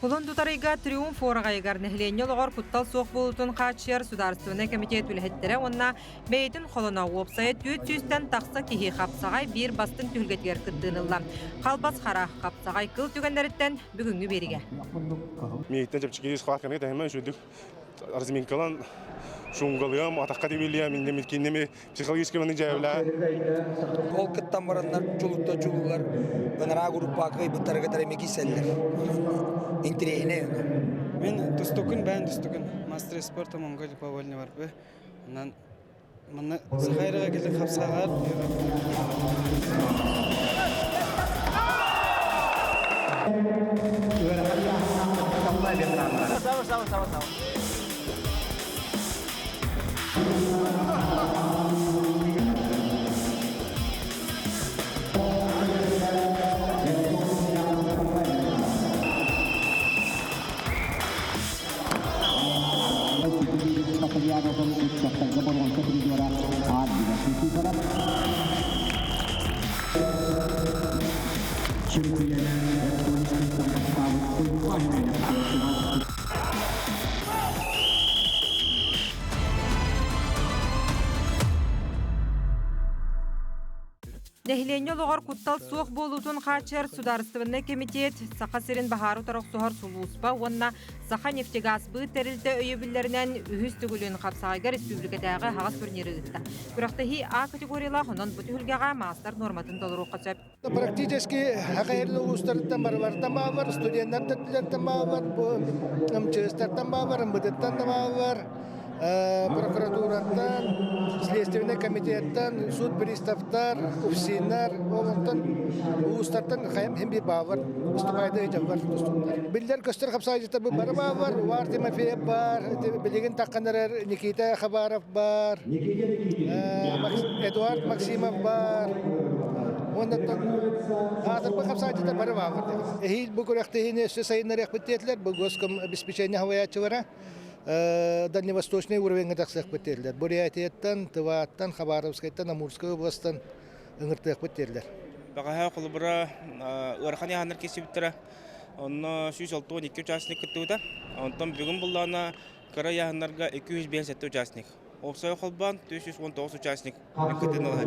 Кулун тутарыйга Триумф уораҕайыгар нэһилиэнньэ олоҕор куттал суох буолуутун хааччыйар судаарыстыбаннай кэмитиэт үлэһиттэрэ уонна бэйэтин холоно уопсайа 400-тэн тахса киһи хапсаҕай биир бастыҥ түһүлгэтигэр кыттыыны ылла. Халбас хара, хапсаҕай кыл түгэннэриттэн бүгүҥҥү биэригэ. Миигиттэн чэпчэки схватканы тэһимэ үчүгдүк разминкалан шунгалыам, атахха тибилиэм, иннеми киннеми психологически маны дьээбилээ. Ол кыттан бараннар чулутта чулуулар ынараа группа кыайбыттарыгар эмиэ киирсэллэр. Интэриэһинэй ону. Мин тустукун бэйэн тустукун мастер спорта Монголия по вольной борьбе. Онон манна Саха эрэ кэлин хапсаҕар. Нэһилиэнньэ олоҕор куттал суох буолуутун хааччыйар судаарыстыбаннай кэмитиэт, Саха сирин баһаары утары охсуһар сулууспа уонна Саха нефтегазбыт тэрилтэ өйөбүллэринэн үһүс төгүлүн хапсаҕайга республикатааҕы аһаҕас турниры ыытта. Күрэхтэһии А категориялаах, онон бу түһүлгэҕэ маастар нуорматын толоруохха сөп. Практически Хахайры улуустарыттан барыларыттан бааллар, студеннар да өттүлэриттэн бааллар, бу МЧСтартан бааллар, МБДттан да бааллар, прокуратураттан, следственный комитеттан, суд приставтар, УФСИНнар, ол онтон улуустартан хайам биир бааллар, выступайды ыыталлар тустууктар. Биллэр көстөр хапсаайдьыттар бу бары бааллар, Увар Тимофеев баар, билигин таххан эрэр Никита Хабаров баар, Эдуард Максимов баар, уонна аатырбыт хапсаайдьыттар бары бааллар. Эһиил бу күрэхтэһиини өссө сайыннарыахпыт диэтилэр, бу госком обеспечение салайааччылара дальневосточный уровеньга тахсыахпыт диэтилэр. Бурятияттан, Тываттан, Хабаровскайтан, Амурскай областан ыҥыртыахпыт диэтилэр. Бэҕэһээ холобура ыарахан ыйааһыннар киирсибиттэрэ. Онно 162 участник кыттыбыта. Онтон бүгүн буллаҕына кыра ыйааһыннарга 257 участник. Уопсай холбоон 419 участник кыттыыны ылар.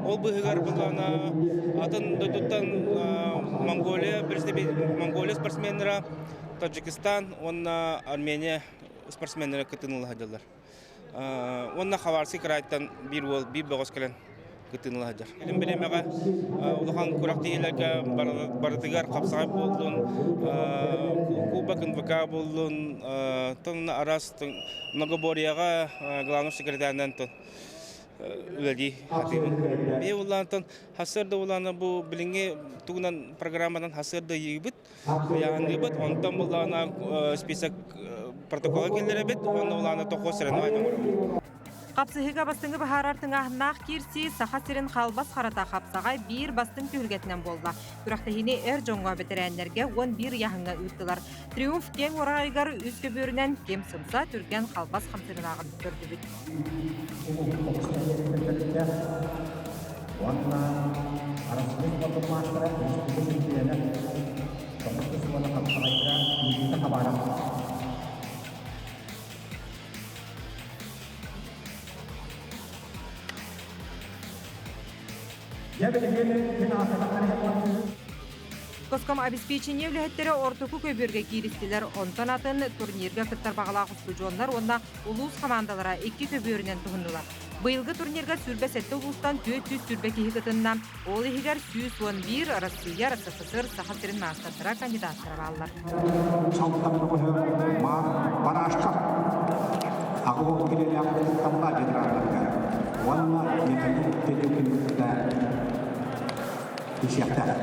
Ол быыһыгар буллаҕына атын дойдуттан Монголия Монголия спортсменнара, Таджикистан уонна Армения спортсменнара кыттыыны ыла сылдьаллар. Уонна Хабаровский кыраайтан биир уол биир бөҕөс кэлэн кыттыыны ыла сылдьар. Илин бириэмэҕэ улахан күрэхтэһиилэргэ барытыгар хапсаҕай буоллун, Кубок НВК буоллун, тон араас многоборьеҕа главный секретарынан үлэлии сатыыбын. Биһи улаантан хасыарда улаана бу билиҥҥи тугунан программанан хасыарда ыйыыбыт, ыйааһынныыбыт, онтон буллаҕына список протокола киллэрэбит уонна улаана тохуос соревнование оҥоробут. Хапсыһыыга бастыҥы быһаарар тыҥааһыннаах киирсии Саха сирин халбас харата хапсаҕай биир бастыҥ түһүлгэтинэн буолла. Күрэхтэһиини эр дьоҥҥо бэтэрээннэргэ 11 ыйааһыҥҥа ыыттылар. Триумф киэҥ уораҕайыгар үс көбүөрүнэн ким сымса, түргэн халбас хамсыырынааҕын көрдүбүт. Уонна Арассыыйа спордун маастара республика чемпиона Тоҕус уонна хапсаҕайга Никита Хабаров. Госком обеспечение үлэһиттэрэ ортоку көбүөргэ кииристилэр, онтон атын турнирга кыттар баҕалаах устудьуоннар уонна улуус хамаандалара икки көбүөрүнэн туһуннулар. Быйылгы турнирга 27 улуустан 420 киһи кытынна, ол иһигэр 111 Россия, РСФСР, Саха сирин маастардара, кандидаттара бааллар. Барашков аҕа килэлээх тамла ветераннарга уонна Михаил Телюкин исиэхтээх.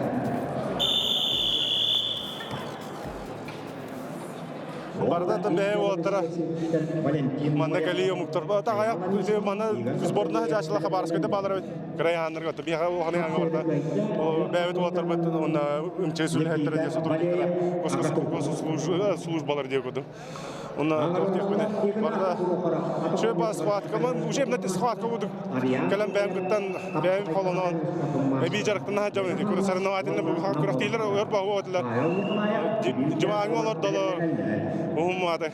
Барыта бэйэ уолаттара манна кэлии омуктар таҕайах манна сборная чаачыла хабаровскайда баалар эбит кырайааннарга биэхэ улахан ыйааҥҥа барда бэйэбит уолаттарбыт уонна МЧС үлэһиттэрэ диэн сотрудниктара службалар диye курдук. Онно туох барда шөй ба схваткаман уже мына схватка будук кэлэн бэйэм кыттан бэйэм холонон эбии дьарыктана сылдьабын ити соревновательный күрэхтиилэр өр баҕа этилэр дьыбааҥҥа олордолор уһуммааты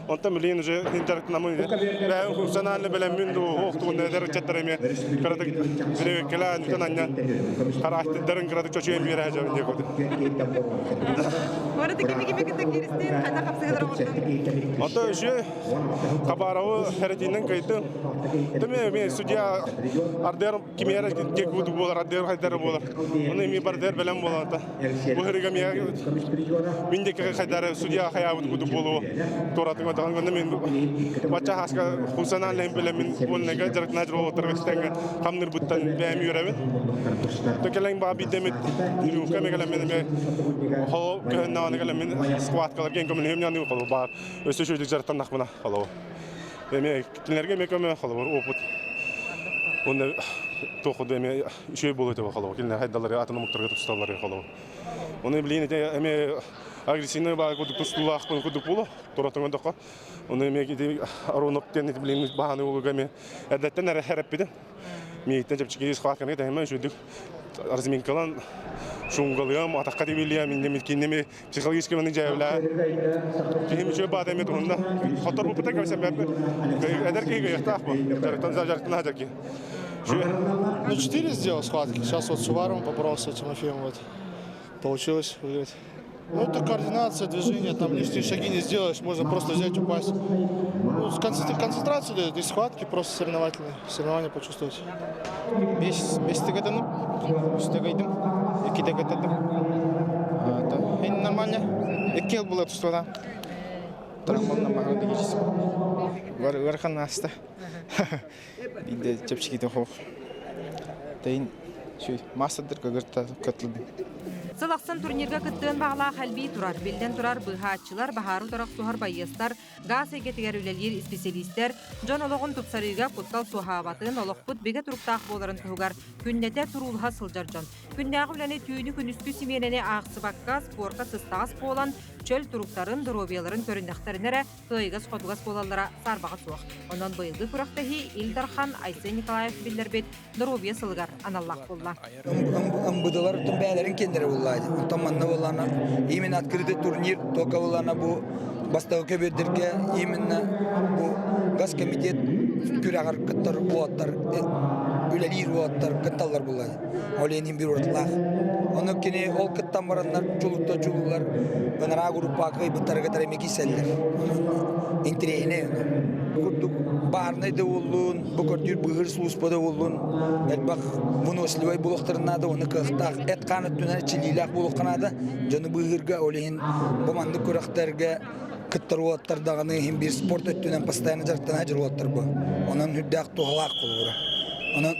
онтон билигин уже дьарыктанаммын бэйэм функционально бэлэммин дуу охтугун эдэр ыччаттар эмиэ кыратык билэбиккэлээн үтэн анньан характердарын кыратык чочуйан биэрэ сылдьабын диye курдук. Бары кими кими кытта кииристин, хата хапсыгылар оҥордун? Ото үчүгэй Хабаровы хәрэтинен кыйдым. Теме мен судья ардер кимиэрэ диэк буолар, ардер хайдары буолар. Оны эми бардер белем буолар. Бу хырыга мин диэки хайдары судья хаябыт кудук болу туратыҥа таһан мен бачча хаска функциональный билемин буолнага жарыкна жолоттарга титенге хамныр буттан бэйэм үөрэбин. Текелең ба бидемит юка мегелемен ме хол көһөннәваны келемен схваткалар ген көмүнүм яны холо бар. Өсө шөйдүк жарыктаннахмына холо. Эме кинилерге эме көмө холо бар опыт. Онда тоходу эме үчүй болот деп холо. Кинилер хайдалары атын омуктарга тусталлары холо. Оны билин эме агрессивный ба кудук тустулаах кудук болу туратыңа дока. Оны эме ити Аронов тен билин баһаны улуга эме эрдеттен эре хереппиди. Мииттен чепчики схватканы тәһмә үчүйдүк разминкалан шунгалыям, атаққа дебилиям, инде киннеме психологически мени жайвла. Кихим үчүй ба деме туһунда. Хотор бу пытак кәсәм бәп. Эдер ки гыяктак бу. Жарыктан жарыктан хажаки. Ну, четыре сделал схватки. Сейчас вот с Уваровым поборолся, Тимофеем. Вот. Получилось выиграть. Ну, это координация движения, там лишние шаги не сделаешь, можно просто взять, упасть. Ну, концентрацию дает, и схватки просто соревновательные, соревнования почувствовать. Бес бесте кытынып, үстө кыйдым, экиде кытындым. Енді нормально. Эки ел була тустуда. Травмална мага дегечис. Бар ыарахан аста. Биде чепчиките хоох. Тейин шүй мастер көгөртө көтүлдү. Сыл ахсын турнирга кыттыан баҕалаах элбии турар. Биллэн турар, быыһааччылар, баһаары утары охсуһар байыастар, гаас эйгэтигэр үлэлиир исписэлиистэр, дьон олоҕун тупсарыыга куттал суоһаабатын, олохпут бигэ туруктаах буоларын туһугар күннэтэ туруулаһа сылдьар дьон. Күннээҕи үлэни түүнү-күнүскү симиэнэни аахсыбакка, спорка сыстаҕас буолан, чөл туруктарын, доруобуйаларын көрүннэхтэринэ эрэ кыайыгас-хотугас буолаллара саарбаҕа суох. Онон быйылгы күрэхтэһии Ил Дархан Айсен Николаев биллэрбит Доруобуйа сылыгар аналлаах буолла. МБДлар бээлэрин кендере буллаады. Онтон манна буллана именно открытый турнир только буллана бу бастакы көбүөрдэргэ именно бу газкомитет күрэҕэр кыттар уоттар үлэлиир уоттар кытталлар буллаады. Ол энин бир уратылаах. Ону кини ол кыттан бараннар чулутта чулуулар ынараа группа кыйбыттарга эми киселлер. Интириэһинэй курдук баарнай да буоллун, бу көрдүүр быыһыыр сулууспа да буоллун, элбэх выносливай буолуохтарын наада, уонна кыахтаах эт-хаан өттүнэн эрчиллиилээх буолуохха наада. Дьону быыһыырга, ол иһин бу маннык күрэхтэргэ кыттар уолаттар даҕаны иһин биир спорт өттүнэн постоянно дьарыктана сылдьар уолаттар бу. Онон үрдээх туһалаах холобура. Онон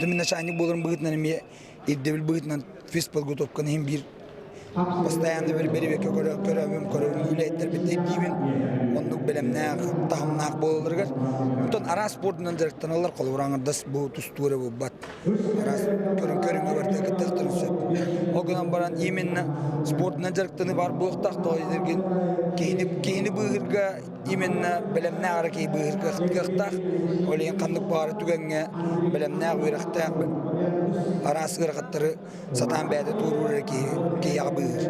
мин начальник буоларым быһыытынан эмиэ ирдэбил быһыытынан физподготовканы иһин биир постоянно бэрэбиэркэ көрөбүн, көрөбүн, үлэһиттэрбин ирдиибин. Оннук бэлэмнээх, таһымнаах буолалларыгар. Онтон араас спордунан дьарыктаналлар, холобура аҥардас бу тустуу эрэ буолбат. Араас көрүҥ көрүҥҥэ барыта кыттыахтарын сөп. Ол гынан баран именно спордунан дьарыктаныы баар буолуохтаах, тоҕо диэтэргин киһини, киһини быыһыырга именно бэлэмнээх эрэ киһи быыһыыр кыахтаах. Ол иһин ханнык баҕарар түгэҥҥэ бэлэмнээх, үөрэхтээх араас ыарахаттары сатаан бэйэтэ туоруур эрэ киһи киһиэхэ быыһыыр.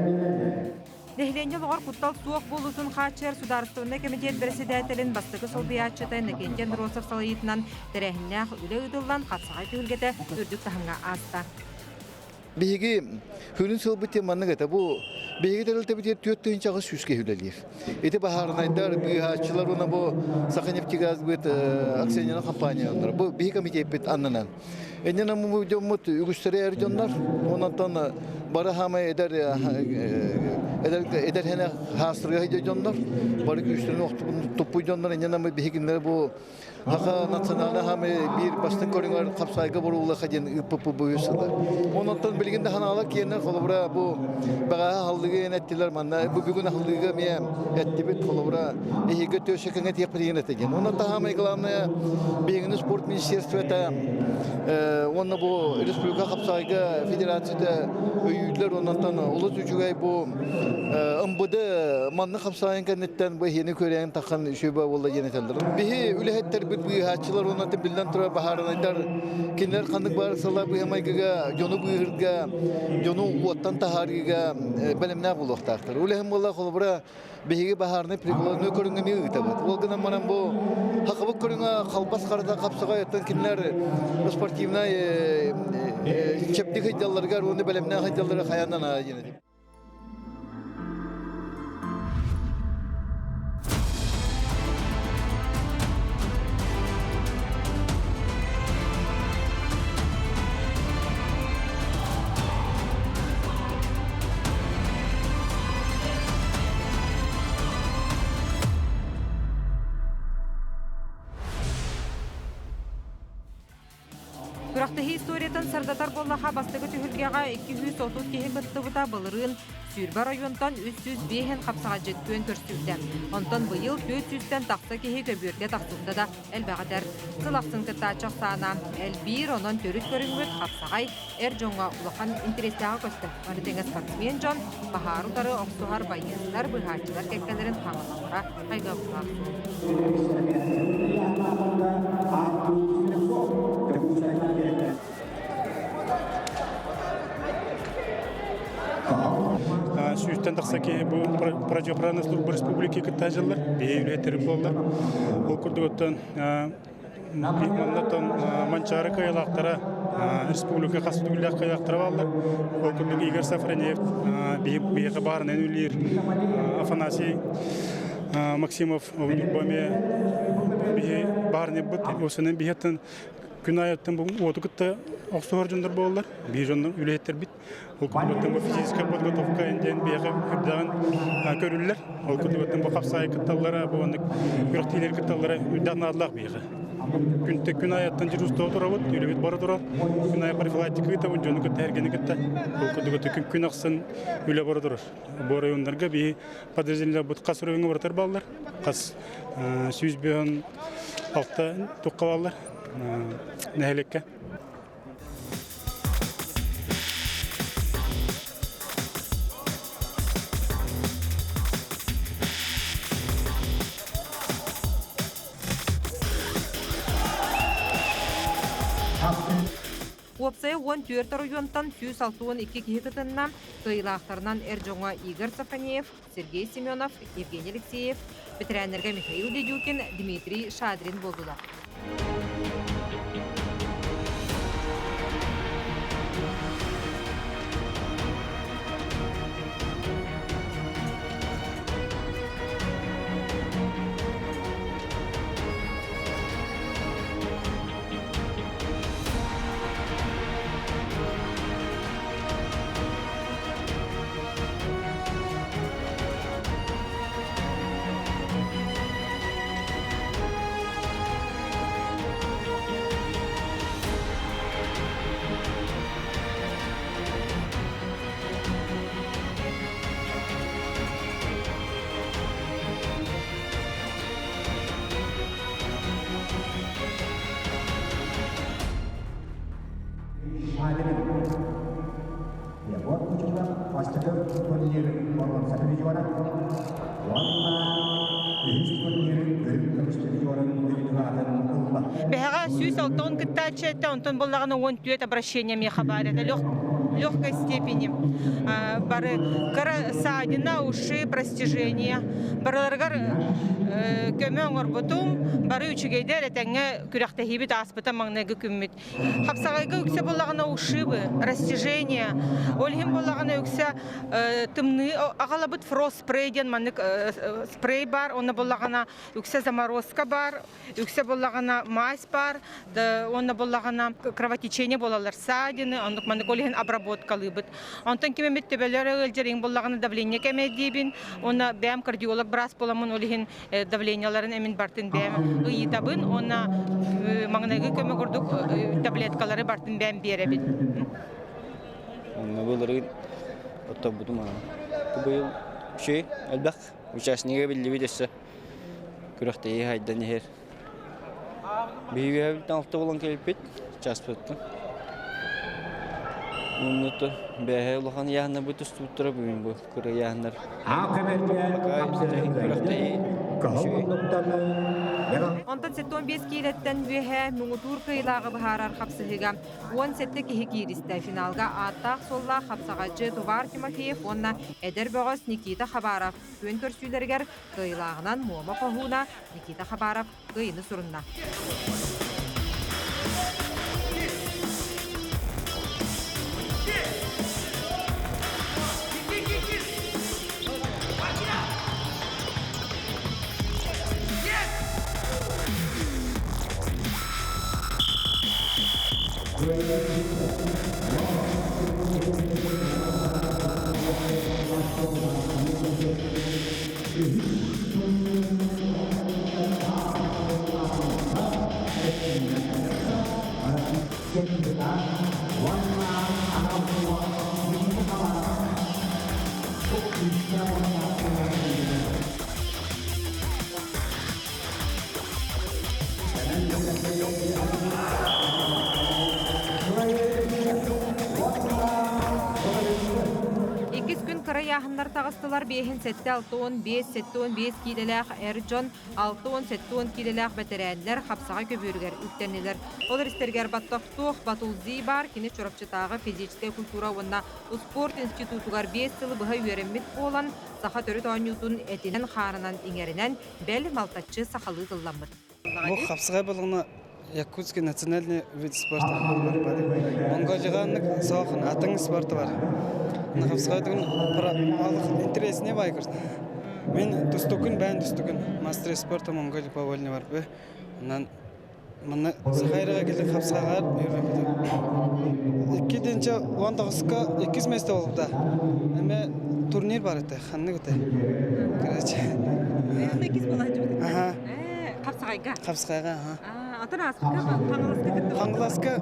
Нэһилиэнньэ олоҕор куттал суох буолуутун хааччыйар судаарыстыбаннай кэмитиэт бэрэссэдээтэлин бастакы солбуйааччыта Иннокентий Андросов салайыытынан тэрээһиннээх үлэ ыытыллан, хапсаҕай түһүлгэтэ үрдүк таһымҥа ааста. Биһиги хүрүн сылбыт диэн маннык этэ. Бу биһиги тэрилтэбитигэр 4800 киһи үлэлиир. Ити баһаарынайдар, быыһааччылар уонна бу Саханефтегазбыт акционернай компаниялар. Бу биһи комитеппит аннынан. Иннинэ бу дьоммут үгүстэрэ эр дьоннор. Онон бары хаамай эдэр эдэр эдэр хэнэ хаастырга дьоннор. Бары күүстэрин туппуй дьоннор. Иннинэ биһигиннэр бу Саха национальнай хаамы биир бастыҥ көрүҥэр хапсаайга боруулаха диэн ыыппыппыт бу үс сыла. Онон билигин да ханаалар киэннэр холобура бу бэҕэһээ аһыллыгы эттилэр манна бу бүгүн аһыллыыга эмиэ эттибит холобура эһиги төсөкөҥө тиэхпит диэн этэ диэн. Онон таһаамай главное биһигини спорт министерствота уонна бу республика хапсаайга федерацията өйүүллэр оннотон олус үчүгэй бу МБД манны хамсаайын кэнниттэн бу эһиэни көрөйөн таххан үчүгэй буолла диэн этэллэр. Биһи үлэһиттэрбит быыһааччылар уонна биллэн турар баһаарынайдар кинилэр ханнык баар сыла быһа-майгыга дьону быыһырга, дьону уоттан таһаарыыга бэлэмнээх буолуохтаахтар. Үлэһин буолла холобура биһиги баһаарынай прикладной көрүҥҥэ эмиэ ыытабыт. Ол гынан баран бу хахабыт көрүҥэ халбас харата хапсаҕай оттон кинилэр спортивнай чэбдик сылдьалларыгар уонна бэлэмнээх сылдьаллара хайаан да наада диэн этим. Күрэхтэһии историятын сырдатар буоллаха бастакы түһүлгэҕэ 230 киһи кыттыбыта былырыын Сүүрбэ оройуонтан 305 хапсаҕайдьыт күөн көрсүбүтэ. Онтон быйыл 400-тэн тахса киһи көбүөргэ тахсыбыта да элбэх этэр. Сыл ахсын кыттааччы ахсаана элбиир, онон төрүт көрүҥмүт хапсаҕай эр дьоҥҥо улахан интэриэстээҕэ көстө. Маны тэҥэ спортсмен дьон баһаары утары охсуһар байыастар, быыһааччылар кэккэлэрин хаҥалаллара хайгабыллаах суол. Сүүстэн тахса киһи бу противоправная служба республики кытта дьыллар, биһи үлэһиттэрин буоллар. Ол курдук оттон маннаттан Манчаары кыайалаахтара республика хас түгүллээх кыайалаахтара бааллар. Ол курдук Игорь Сафронеев биһиэхэ баарынан үлэлиир Афанасий Максимов Ньурба эмиэ биһи баарынайбыт. Осунан биһиэттэн күн аайыттан бу уоту кытта охсуһар дьоннор буолаллар. Биир дьоннор үлэһиттэрбит. Ол курдук бу физическая подготовка диэн биһиэхэ үрдэҕин көрүллэр. Ол курдук бу хапсаайы кытталлара, бу оннук күрэхтиилэр кытталлара үрдээх наадалаах биһиэхэ. Күнтэ күн аайыттан дежурство турабыт, үлэбит бара турар. Күн аайы профилактика ыытабыт, дьону кытта, эргэни кытта. Ол курдук күн ахсын үлэ бара турар. Бу оройуоннарга биһи подразделениеларбыт хас оройуоҥҥа барытар бааллар. Хас 156 туққа бааллар нэһилиэккэ. Уопсайа 14 оройуонтан 162 киһи кытынна. Кыайыылаахтарынан эр дьоҥҥо Игорь Сафронеев, Сергей Семенов, Евгений Алексеев, бэтэрээннэргэ Михаил Дедюкин, Дмитрий Шадрин буоллулар. Бэһэҕэ 160 кыттааччы этэ, онтон буоллаҕына 14 обращение миэхэ баар этэ легкой степени. Бары кыра ссадина, ушиб, растяжение. Барыларыгар көмө оҥорбутум, бары үчүгэйдэр этэҥҥэ күрэхтэһиибит ааспыта маҥнайгы күммүт. Хапсаҕайга үксэ буоллаҕына ушибы, растяжение, ол иһин буоллаҕына үксэ тымныы аҕалабыт фрост спрей диэн маннык спрей баар, онно буоллаҕына үксэ заморозка баар, үксэ буоллаҕына мазь баар, уонна буоллаҕына кровотечение буолаллар ссадины, оннук маннык ол иһин обработкалыыбыт. Онтон ким эмит төбөлөр ыалдьар иҥ буоллаҕына давление кэмэйдиибин, уонна бэйэм кардиолог быраас буоламмын ол иһин давлениеларын эмин бартын бэйэм ыйытабын уонна маҥнайгы көмө курдук таблеткалары бартын бэйэм биэрэбин. Онно былырыын отторбутум Быйыл үчүгэй элбэх участнига биллибит өссө күрэхтэһии хайдан иһэр. Биһиги үөһэбиттэн алта буолан кэлбиппит чааспыттан. Оннута бэһэ улахан яһына бу тустууттара бүгүн бу кыра яһыннар. Онтон 75 киилэттэн үөһэ муҥутуур кыайыылааҕы быһаарар хапсыһыыга 17 киһи кииристэ. Финалга ааттаах-суоллаах хапсаҕайчы Тувар Тимофеев уонна эдэр бөҕөс Никита Хабаров күөн көрсүүлэригэр кыайыылааҕынан Муома хоһууна Никита Хабаров кыайыыны сурунна. Иккис күн кыра ыйааһыннар таҕыстылар биэһин сэттэ 65 75 киилэлээх эр дьон 60 70 киилэлээх бэтэрээннэр хапсаҕай көбүөрүгэр үктэннилэр. Ол истэригэр Баттахтуох Батулзи баар кини Чурапчытааҕы физическэй культура уонна успуорт институтугар 5 сылы быһа үөрэммит буолан, саха төрүт оонньуутун этинэн-хаарынан иҥэринэн, бэл малтаччы сахалыы тылламмыт. Бу хапсаҕай балыгына Якутский национальный вид спорта Монголияҕа соох атын спорта бар. Хапсаҕай тугун интереснее бай Мен тустукун бэйэн тустукун мастер спорта Монголия по вольной борьбе. Онон манна Сахайрага келдик хапсаҕар икки тыһыынча уон тоҕуска иккис месте буолбута. Эме турнир бар этэ, ханнык этэ. Короче. Ага. Хапсаҕайга. Хапсаҕайга, ага. Атын ааспыкка Хаҥаласка кытта Хаҥаласка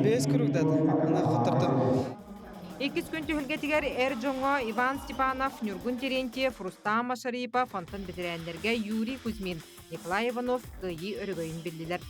бэс кругдады. Ана хоттордум. Иккис күн түһүлгэтигэр эр дьоҥҥо Иван Степанов, Ньургун Терентьев, Рустам Машарипов, онтон бэтэрээннэргэ Юрий Кузьмин, Николай Иванов кыайыы өрөгөйүн биллилэр.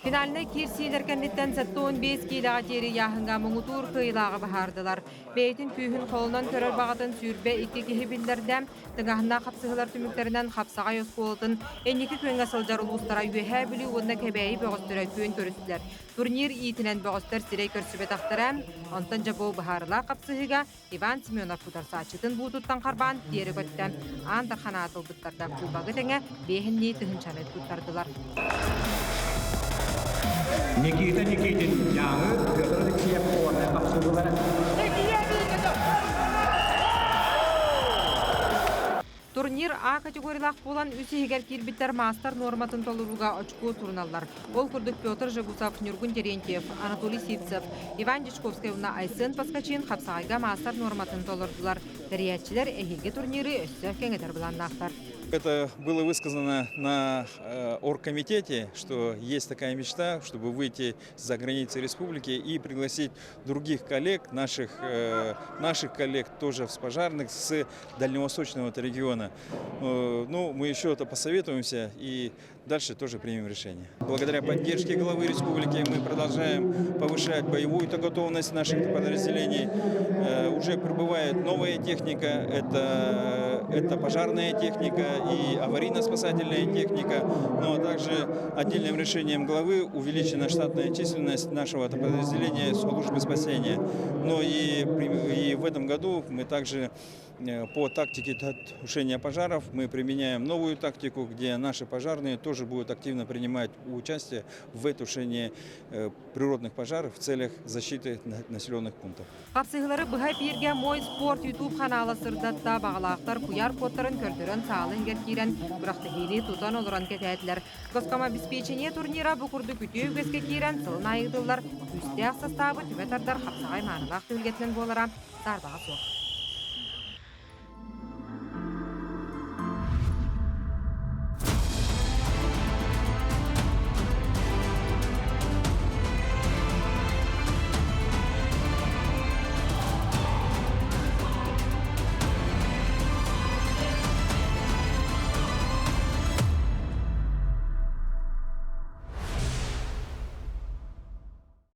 Финальнай киирсиилэр кэнниттэн 75 киилэҕэ диэри ыйааһыҥҥа муҥутуур кыайыылааҕы быһаардылар. Бэйэтин күүһүн холонон көрөр баҕатын 22 киһи биллэрдэ. Тыҥааһыннаах хапсыһыылар түмүктэринэн Хапсаҕай оскуолатын инники күөҥҥэ сылдьар улуустара Үөһээ Бүлүү уонна Кэбээйи бөҕөстөрө күөн көрүстүлэр. Турнир иитинэн бөҕөстөр сирэй көрсүбэтэхтэрэ. Онтон дьэ бу быһаарылаах хапсыһыыга Иван Семенов утарсааччытын буутуттан харбаан тиэрэ көттө. Аан Дархан аатылбыттарга кубогы тэҥэ биэһиннии тыһыынчаны туттардылар. Никита Никитин Дьааҥы Петр Алексеев уонна хапсыһыылара. Турнир А категориялаах буолан үс иһигэр киирбиттэр маастар нуорматын толорууга очко туруналлар. Ол курдук Петр Жегусов, Ньургун Терентьев, Анатолий Сивцев, Иван Дьячковскай уонна Айсен Поскачин хапсаҕайга маастар нуорматын толордулар. Тэрийээччилэр эһиилги турниры өссө кэҥэтэр былааннаахтар. Это было высказано на оргкомитете, что есть такая мечта, чтобы выйти за границы республики и пригласить других коллег, наших, наших коллег тоже с пожарных, с дальневосточного региона. Ну, мы еще это посоветуемся и дальше тоже примем решение. Благодаря поддержке главы республики мы продолжаем повышать боевую готовность наших подразделений. Уже прибывает новая техника, это пожарная техника и аварийно-спасательная техника, ну а также отдельным решением главы увеличена штатная численность нашего подразделения службы спасения. Но и в этом году мы также По тактике тушения пожаров мы применяем новую тактику, где наши пожарные тоже будут активно принимать участие в тушении природных пожаров в целях защиты населенных пунктов. Хапсыһыылары быһа эпииргэ Мой спорт YouTube ханаала сырдатта, баҕалаахтар куйаар кодтарын көрдөрөн саала иһигэр киирэн күрэхтэһиини тутан олорон кэтээтилэр. Госкомобеспечение турнира бу курдук үтүө үгэскэ киирэн сылын аайы ыытыллар күүстээх састаабы түмэ тардар хапсаҕай маанылаах түһүлгэтинэн буолара саарбаҕа суох.